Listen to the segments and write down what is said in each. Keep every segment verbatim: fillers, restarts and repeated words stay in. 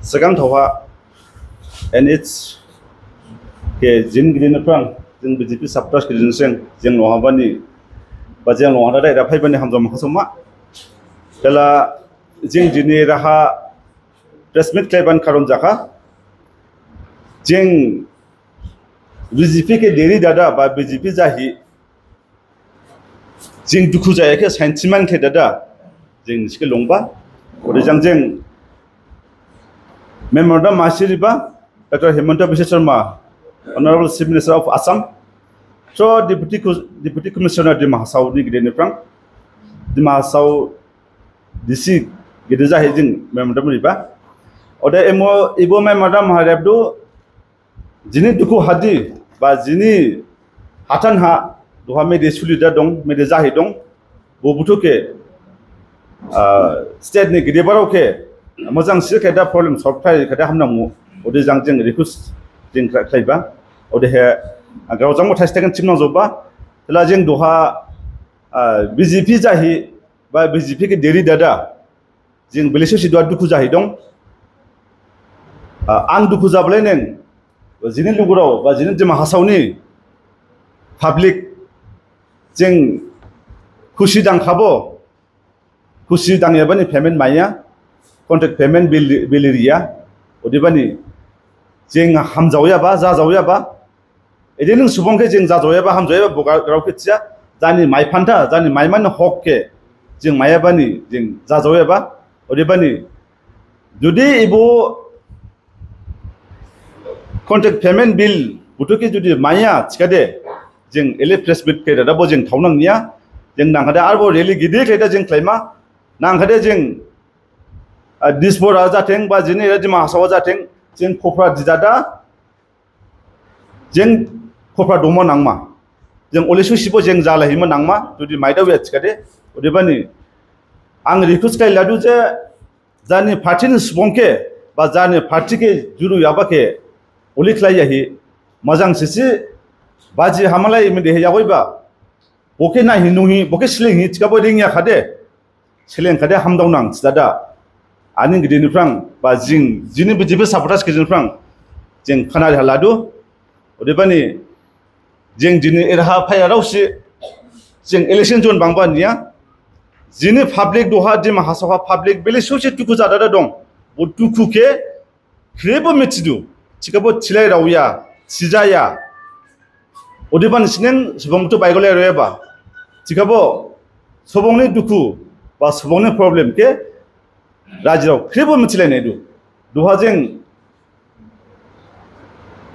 Sgang thaoha N H K jing gidi niphrang jing B J P supporters gidi nising jing nohabani ba jing nohada daira phaibani hamjam khasoma. Tela jing jini raha press meet khlaiban karon jakha. Jing B J P khe deri dada ba B J P jahi jing dukhu jaya khe sainthimane khe dada jing nisi khe longba. Ode jang jing memorandum masi riba Doctor Himanta Biswa Sarma, Honorable Chief Minister of Assam, so Deputy Co- Deputy Commissioner Dima Hasao ni gidi niphrang, Dima Hasao D C gidi jahi jing memorandum riba. Ode emo ibo memorandum ha rebdu jini dukhu hadi ba jini hathan ha duha mede sulida dong, mede jahi dong, bo buthu khe, ah, state ni gidi barao khe mojang si khe da problem solve khlai khe da hamnangmu. Ode jang jing request jing khlai- khlaiba. Odehe, ah, grao jangbo thaistegen chimnang joba. Tela jing duha, ah, B J P jahi ba B J P khe deri dada jing bele sosi duha dukhu jahi dong. Ah, ang dukhu jabalai neng, jini lugurao ba jini Dima Hasao ni public jing khusi dangkhabo, khusi dangyabani payment maiya, contract payment bill, bill riya, odebani jing hamjaoyaba, jajaoyaba, ede ning subung khe jing jajaoyaba, hamjaoyaba, bo ga- grao khe thiya, jani maiphantha, jani maimani hok khe jing maiyabani jing jajaoyaba, odebani judi ibo contract payment bill buthu khe judi maiya thikhade, jing ele press meet khe dada bo jing thaonang niya, jing nangkhade arbo rally gidi khe da jing khlaima, nangkhade jing, ah, Dispur ha jatheng ba jini Dima Hasao ha jatheng, jing khopra di dada, jing khopra dongma nangma. Jing ole susibo jing jalaihima nangma, judi maidaoya thikhade, odebani ang request khlai ladu je, jani party ni subung khe, ba jani party khe juruyaba khe, ole khlaiya hi, mojang sisi, baji hamalai mede he yagoiba, bo khe naihi nuhi, bo khe slinghi, thikhabo ringya khade, slingkhade hamdaonang, thidada. Ani gidi niphrang, ba jing, jini B J P supporters gidi niphrang, jing khana riha ladu, odebani, jing jini eraha phaiyarao si, jing election jon bangba niya, jini public duha Dima Hasao ha public bele sosi dukhu jadada dong, bo dukhu khe khrebo mithidu, thikhabo thilai raoya, thijaya, odebani sining subung buthu baigolai raoyaba, thikhabo subung ni dukhu, ba subung ni problem khe rajirao khrebo mithilai naidu. Duha jing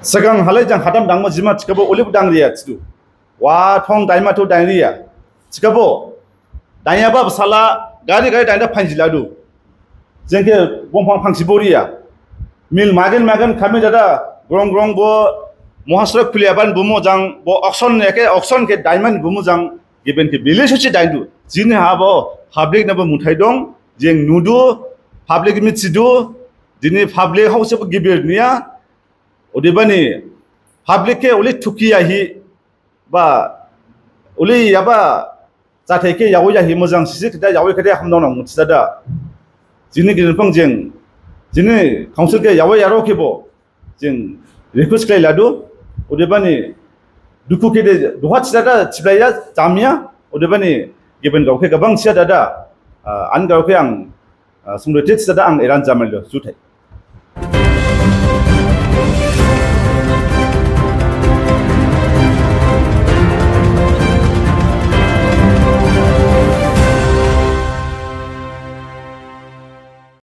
sgang halai jang hadam dangma jima thikhabo olebo dangriya thidu. Wa thong daima thu dainriya. Thikhabo, daiyaba bsala, gari gari dainda phainjiladu. Jing khe bongphang phangsi boriya. Mill magen magen khami dada, grong grong bo, mohasra khuliyaban bumu jang, bo auction ne khe, auction khe daimani bumu jang, gibin khe bele sosi daindu. Jini habo, public nabo muthai dong, jing nudu, public mithidu, jini public house bo gibir niya, odebani, public khe ole thukiya hi, ba, ole yaba, jathai khe yagoiya hi mojang sisi khade, yagoi khade hamdaonang muthidada. Jini gidi niphrang jing, jini council khe yagoiyarao khebo, jing request khlai ladu, odebani, dukhu khe de, duha thidada, thiblaiya, jamya, odebani, gibin grao khe gabang thiya dada, ah, an grao khe ang, ah, sumrete thidada ang eran jamailo, juthai.